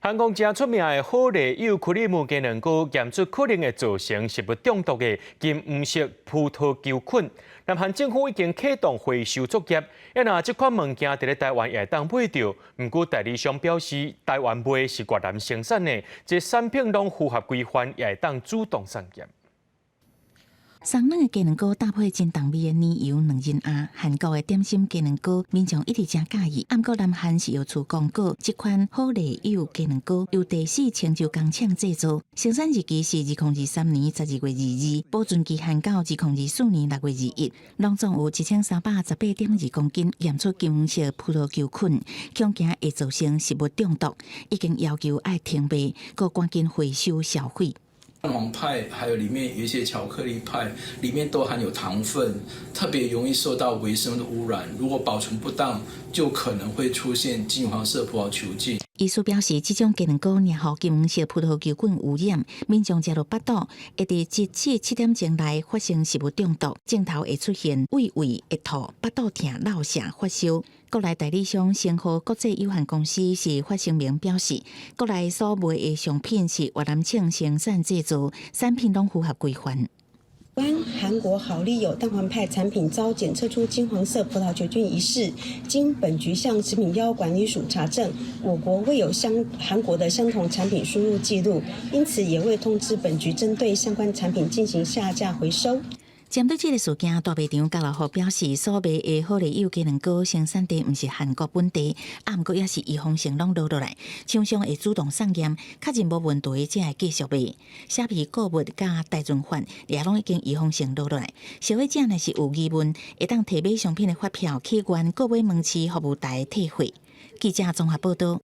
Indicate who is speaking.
Speaker 1: 韓國誠出名的好麗友克里姆雞卵糕，檢出可能會造成食物中毒的金黃色葡萄球菌。南韓政府已經啟動回收作業，啊若這款物件佇咧台灣也會當買著。毋過代理商表示，台灣賣是越南生產的，這產品攏符合規範，也會當主動送檢。
Speaker 2: 鬆軟的雞卵糕搭配真重味的奶油兩仁餡，韓國的點心雞卵糕，民眾一直誠佮意。毋過南韓食藥署公告，這款好麗友雞卵糕由第四清州工廠製造，生產日期是2023年12月22，保存期限到2024年6月21。攏總有1318.2公斤驗出金黃色葡萄球菌，恐驚會造成食物中毒，已經要求愛停賣，閣趕緊回收銷毀。
Speaker 3: 蛋黃派，還有裡面有一些巧克力派，裡面都含有糖分，特別容易受到微生物的污染。如果保存不當，就可能會出現金黃色葡萄球菌。
Speaker 2: 醫師表示，這種雞卵糕若予金黃色葡萄球菌污染，民眾食落腹肚，會佇1至7點鐘內發生食物中毒，症頭會出現胃胃會吐、腹肚疼、落瀉、發燒。國內代理商成和國際有限公司是發聲明表示，國內所賣的商品是越南廠生產製造，產品攏符合規範。
Speaker 4: 關韓國好麗友蛋黃派產品遭檢測出金黃色葡萄球菌一事，經本局向食品藥物管理署查證，我國未有相韓國的相同產品輸入記錄，因此也未通知本局針對相關產品進行下架回收。
Speaker 2: 針對這个事件，大賣場家樂福表示，所賣的好麗友雞卵糕生產地毋是韓國本地，啊，毋過也是預防性攏落落來，廠商會主動送驗，確認無問題才會繼續賣。蝦皮購物佮大潤發也攏已經預防性落落來。消費者若是有疑問，會當提買商品的發票去原購買門市服務台退貨。記者綜合報道。